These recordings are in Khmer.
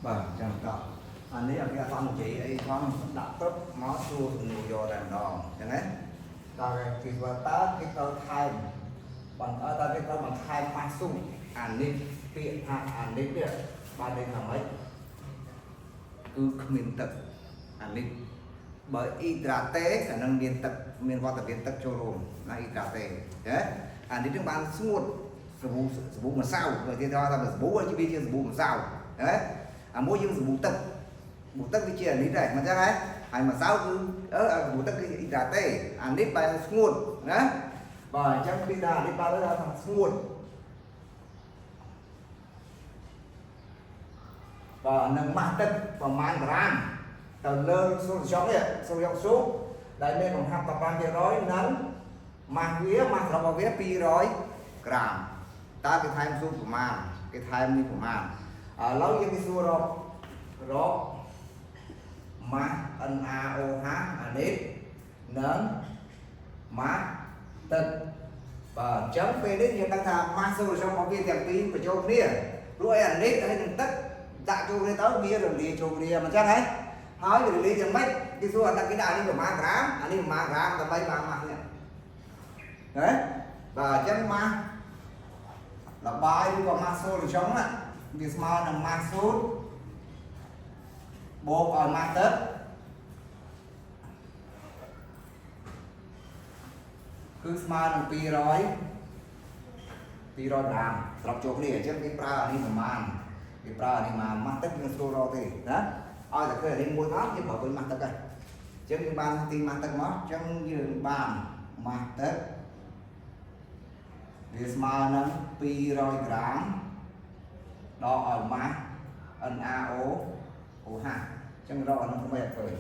បាទអញ្ចឹងតោះអានេះអត់គេអត់និយាយអីផងដាក់ព្រឹបមកសួរសំណួរយកតែម្ដងអញ្ចឹងណាតើគេថាតើគេត្រូវថែមបន្តតើគេត្រូវបន្ថែមម៉ាស់ស៊ូអានេះពាក្យថាអានេះនេះបានន័យថាម៉េចគឺគ្មានទឹកអានេះបើ hydraté អានឹងមានទឹកមានវត្តមានទឹកចូលរួមណា hydraté ហ៎អានេះនឹងបានស្ងួតសាប៊ូសាប៊ូម្សៅបើគេថាថាសាប៊ូវាជាសាប៊ូម្សៅហ៎អាមួយយើងសាប៊ូទឹកសាប៊ូទឹកវាជាអានេះដែរមិនចឹងហ៎ហើយម្សៅគឺអឺសាប៊ូទឹកគឺ hydraté អានេះបែរស្ងួតណាបាទអញ្ចឹងពីថាអានេះបើថាស្ងួតបាទនឹងម៉ាស់ទឹកប្រមាណក្រាមទៅលើ solution នេះ solution ស៊ូដែលមានកំហាប់15%និងម៉ាស់វាម៉ាស់របស់វា200ក្រាមតើគេថែមស៊ូប្រមាណគេថែមនេះប្រមាណឥឡូវយើងគេសួររករកម៉ាស់ NaOH អានេះនិងម៉ាស់ទឹកបាទអញ្ចឹងពេលនេះយើងដឹងថាម៉ាស់ solution របស់វាទាំងពីរបញ្ចូលគ្នាព្រោះឯអានេះហើយនឹងទឹកដាក់ចូលគ្នាទៅវារលាយចូលគ្នាមិនចឹងហ៎ហើយរលាយយ៉ាងម៉េចគេសួរដាក់គេដាក់អានេះប្រមាណក្រាមអានេះប្រមាណក្រាមដើម្បីបានម៉ាស់នេះហ៎បាទអញ្ចឹងម៉ាស់លបាយឬក៏ម៉ាស់ solution ណាវាស្មើនឹងម៉ាស់សូតបូកឲ្យម៉ាស់ទឹកគឺស្មើនឹង200 200ក្រាមស្របចូលគ្នាអញ្ចឹងគេប្រើអានេះប្រមាណគេប្រើអានេះមកម៉ាស់ទឹកយើងស្រួលរកទេណាឲ្យតែឃើញអានេះមួយមកយើងប្រើវិញម៉ាស់ទឹកហើយអញ្ចឹងយើងបានទីម៉ាស់ទឹកមកអញ្ចឹងយើងបានម៉ាស់ទឹកវាស្មើនឹង200ក្រាមដកឲ្យម៉ាស់ NaO OH អញ្ចឹងរកអានោះមិនឲ្យឃើញ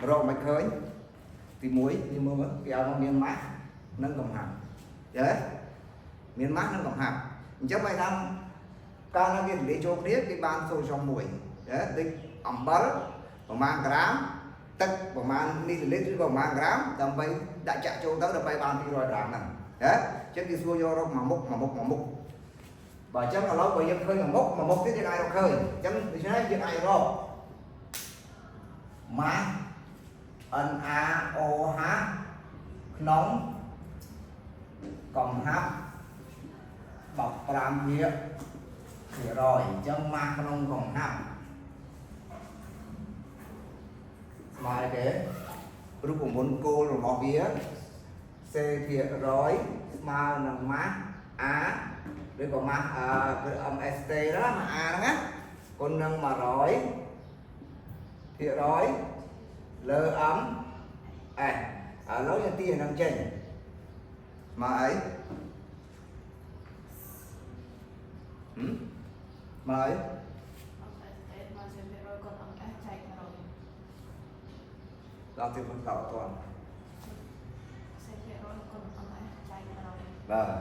រកមិនឃើញទី1យើងមើលមើលគេឲ្យមកមានម៉ាស់និងកំហាប់យល់ទេមានម៉ាស់និងកំហាប់អញ្ចឹងបើថាកាលណាគេរលាយចូលគ្នាគេបាន solution មួយយល់ដូចអំបិលប្រមាណក្រាមទឹកប្រមាណមីលីលីត្រឬក៏ប្រមាណក្រាមដើម្បីដាក់ចាក់ចូលទៅដើម្បីបាន200ក្រាមហ្នឹងហ៎អញ្ចឹងគេសួរយករកមួយមុខមួយមុខមួយមុខបើអញ្ចឹងឥឡូវបើយើងឃើញមួយមុខមួយមុខទៀតយើងអាចរកឃើញអញ្ចឹងដូច្នេះយើងអាចរកម៉ាស់ NaOH ក្នុងកំហាប់15ភាគ100អញ្ចឹងម៉ាស់ក្នុងកំហាប់ស្មើគេរូបមន្តគោលរបស់វា C ភាគរយស្មើនឹងម៉ាស់ A ឬក៏ម៉ាស់អឺគឺ MST ណាម៉ាស់ A ហ្នឹងណាគុណនឹង100ភាគរយលើ M S ឥឡូវយើងទាញអាហ្នឹងចេញស្មើអីហឹមស្មើអី MSA មកជាភាគរយគុណ MS ចែក100 ដល់ទីមិនតអត់ទាន់ C ភាគរយគុណ MS ចែក100 បាទអ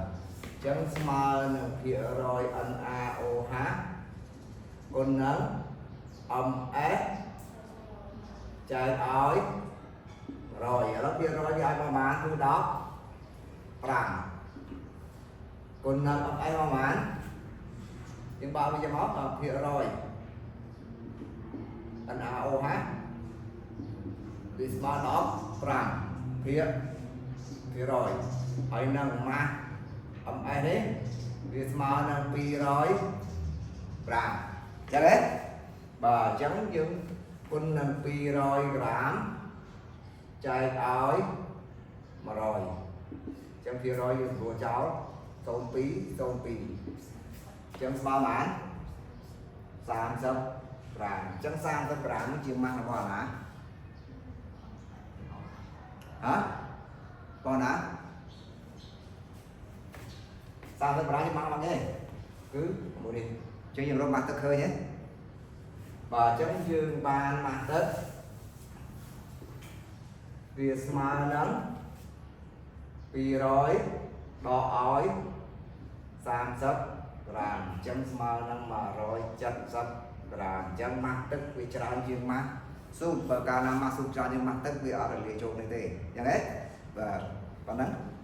ញ្ចឹងស្មើនឹងភាគរយ NaOH គុណនឹង MS ចែកឲ្យ100ឥឡូវភាគរយវាឲ្យប្រមាណគឺ15គុណនឹង MS ប្រមាណយើងបើកវាមកដល់ភាគរយ NaOH វាស្មើ15ភាគភាគរយហើយនឹងម៉ាស់ MS នេះវាស្មើនឹង205ចឹងទេបាទអញ្ចឹងយើងគុណនឹង200ក្រាមចែកឲ្យ100អញ្ចឹងភាគរយយើងស្រួលចោល02 02អញ្ចឹងស្មើប៉ុន្មាន30ក្រាមអញ្ចឹង30ក្រាមនេះជាម៉ាស់របស់អាណាហ៎បងណា30ក្រាមជាម៉ាស់របស់គេគឺមួយនេះអញ្ចឹងយើងរកម៉ាស់ទឹកឃើញទេបាទអញ្ចឹងយើងបានម៉ាស់ទឹកវាស្មើនឹង200ដកឲ្យ30ក្រាមអញ្ចឹងស្មើនឹង170ក្រាមអញ្ចឹងម៉ាស់ទឹកវាច្រើនជាងម៉ាស់ស៊ូតបើកាលណាម៉ាស់ស៊ូតច្រើនជាងម៉ាស់ទឹកវាអត់រលាយចូលនេះទេអញ្ចឹងទេបាទប៉ុណ្ណឹង។